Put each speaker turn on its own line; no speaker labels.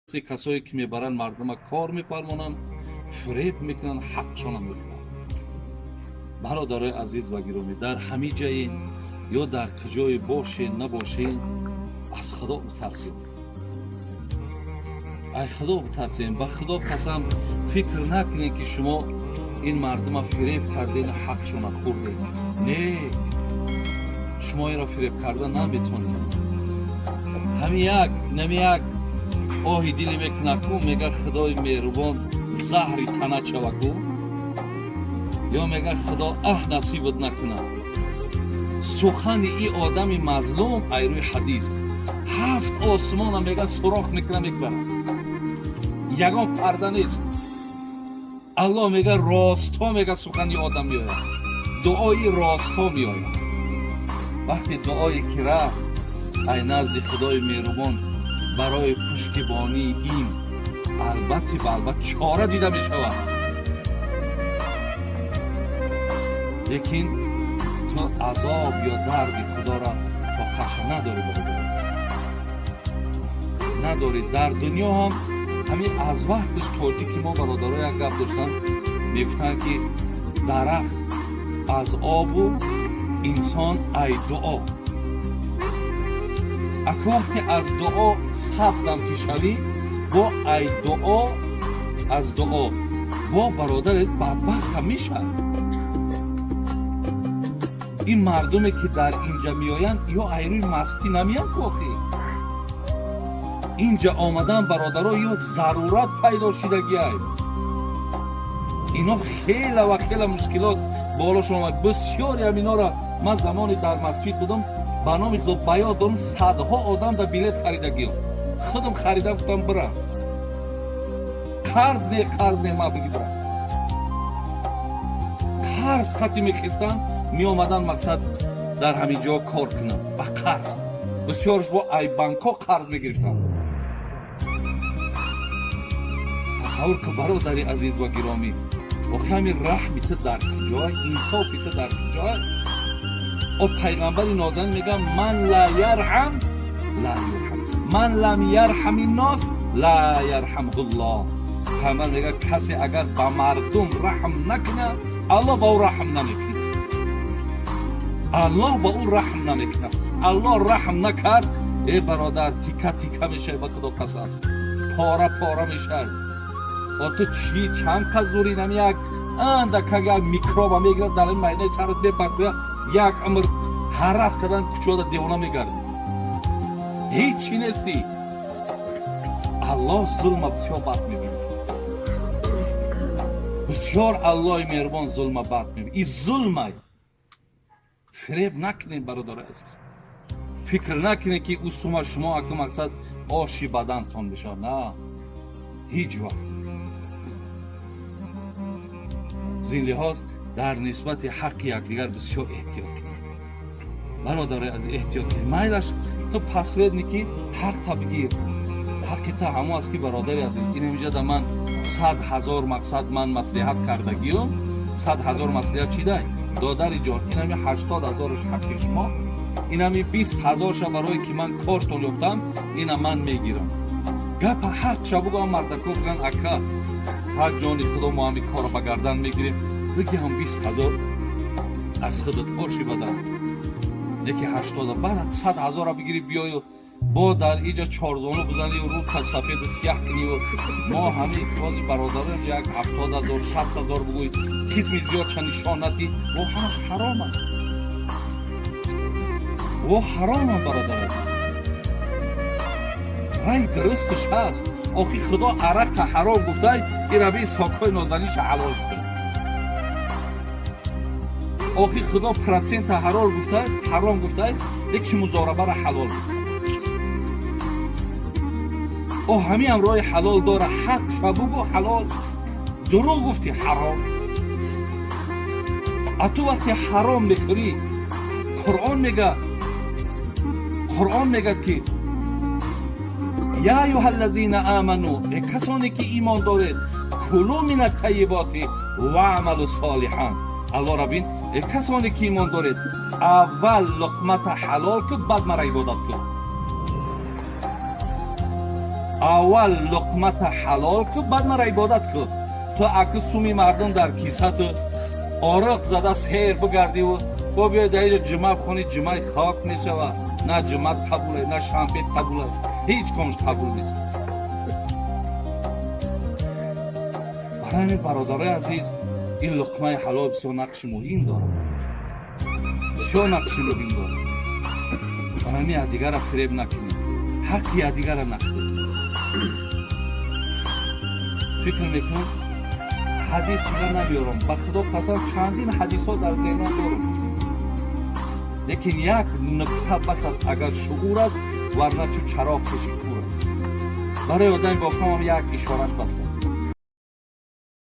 Касое ки мебаранд мардума кор мефармонанд, фиреб мекунанд, ҳақшона мехӯранд. Бародарои азиз ва гиромӣ, дар ҳамин ҷаен ё дар куҷое бошен набошен, аз Худо битарсем, ай Худо битарсем. Ба Худо қасам, фикр накунед, ки шумо ин мардума фиреб карден, ҳақшона хӯрдед. Не, шумо инро фиреб карда наметонед. Ҳамин як нами як оҳи диле мекунад ку, мега: «Худои меҳрубон, заҳри тана чаваку», ё мега: «Худо аҳ насибат накунад». Сухани и одами мазлум ай рӯи ҳадис ҳафт осмона мега сурох мекуна, мегзарад, ягон парда нест. Аллоҳ мега ростҳо, мега сухани одам меояд, дуои ростҳо меояд. Вақте дуое ки рафт ай назди Худои меҳрубон барои пуштибонии ин, албатти ба албат чора дида мешавад. Лекин ту азоб ё дарди Худоро тоқаша надорӣ, бародар азиз, надорӣ. Дар дунё ҳам ҳамин аз вақташ тоҷики мо, бародаро, як гап доштанд, мегуфтанд, ки дарахт аз обу инсон ай дуо. Аку вақте аз дуо сабзам ки шавӣ, бо ай дуо, аз дуо бо, бародар, бадбахтам мешавад. Ин мардуме ки дар инҷа меоянд, ё айрӯи мастӣ намеянд ку. Охи, инҷа омадан, бародаро, ё зарурат пайдо шидагиай. Ино хела ва хела мушкилот болошон омад. Бисёре ам инора ман замоне дар масҷид будам, ба номи Худо, ба ёд дорам, садҳо одам да билет харидагиём, худам харидам, гуфтам: «Бирам, қарз не, қарз не, ман биги бирам». Қарз хати мехестам, меомадан, мақсад дар ҳамин ҷо кор кунам ба қарз. Бисёрш бо ай банкҳо қарз мегирифтам. Тасаввур кун, бародари азиз ва гиромӣ, охи ҳамин раҳми ту дар куҷой, инсофи ту дар куҷой? О, пайғамбари нозанин мегӯяд: «Ман ла ярҳам ла юрҳам, ман лам ярҳами нос ла ярҳамҳуллоҳ». Пайғамбар мегӯяд: касе агар ба мардум раҳм накунад, Аллоҳ ба ӯ раҳм намекунад. Аллоҳ ба ӯ раҳм намекунад. Аллоҳ раҳм накард, э бародар, тика тика мешавӣ, ба Худо қасам, пора пора мешавӣ. О, ту чӣ чанд кас зури нами як андакак як микроба мегирад, дар ин майнаи сарат мепартояд, як умр ҳарас кардан кучода девона мегардӣ, ҳеҷ чӣ нестӣ. Аллоҳ зулма бисёр бад мебинад, бисёр. Аллоҳи меҳрубон зулма бад мебинад. И зулмай, фиреб накунед, бародари азиз. Фикр накунед, ки ӯ сума шумо аку мақсад оши бадантон мешавад. На, ҳеҷ вақт. Зин лиҳоз дар нисбати ҳаққи якдигар бисёр эҳтиёт кунед, бародари азиз, эҳтиёт кунед. Майлаш, ту посредники, ҳақта бигир. Ҳаққи та ҳамо аст, ки, бародари азиз, ин инҷа ман 100 000 мақсад ман маслиҳат кардагиём, 100 000 маслиҳат чидай, додари ҷон, инами 80 000-аш ҳаққи шумо, инами 20 000-ша барое ки ман кортон ёфтам, ина ман мегирам. Гапа ҳақша бугӯ. Мардако бигӯянд: «Ака, сад ҷони Худо, мо ҳами корро ба гардан мегирем», биги ҳам 20 000 аз худат оши бадан, яки ҳаштода, баъд 100 000-а бигири, биёю бо дар иҷа чорзону бизанию рӯта сафеду сияҳ кунию мо ҳами бози бародарам як 70 000, 60 000 бугӯй, қисми зиёдша нишон надӣ, во ҳамаш ҳаромам, во ҳаромам, бародар азиз. Рай дурусташ ҳаст. Охи, Худо арақа ҳаром гуфтай, ираби сокҳои нозаниша ҳалол гуфтай. Охи, Худо процента ҳаром гуфтай, ҳаром гуфтай, леки музорабара ҳалол гуфтай. О, ҳамиам роҳи ҳалол дора. Ҳақ шабугу ҳалол, дурӯғ гуфти, ҳаром. А ту вақте ҳаром мехӯрӣ, Қуръон мега, Қуръон мегӯяд, ки: «Я аюҳа ллазина аману», э касоне ки имон доред, «кулу мин аттайиботи ваъмалу солиҳан». Аллоҳ бин: э касоне ки имон доред, аввал луқмата ҳалол кун, баъд мара ибодат кун. Аввал луқмата ҳалол ку, баъд мара ибодат ку. Ту аку суми мардум дар кисату ороқ зада сер бигардиву бо биёй дар иҷо ҷума бихонӣ, ҷумаи хок мешавад. На ҷумат қабуле, на шанбе қабуле, ҳеҷ комш қабул нест. Барои ҳамин, бародарои азиз, ин луқмаи ҳалол бисёр нақши муҳим дорад, бисёр нақши муҳим дорад. Барои ҳамин якдигарро фиреб накунед, ҳаққи якдигарро нахӯред. Фикр мекунам, ҳадис дига намеёрам, ба Худо қасам, чандин ҳадисҳо дар зеҳнам дорам, лекин як нукта бас аст, агар шуур аст, варна чу чароғ пеши кур аст. Барои одами бофаҳмам як ишорат бас аст.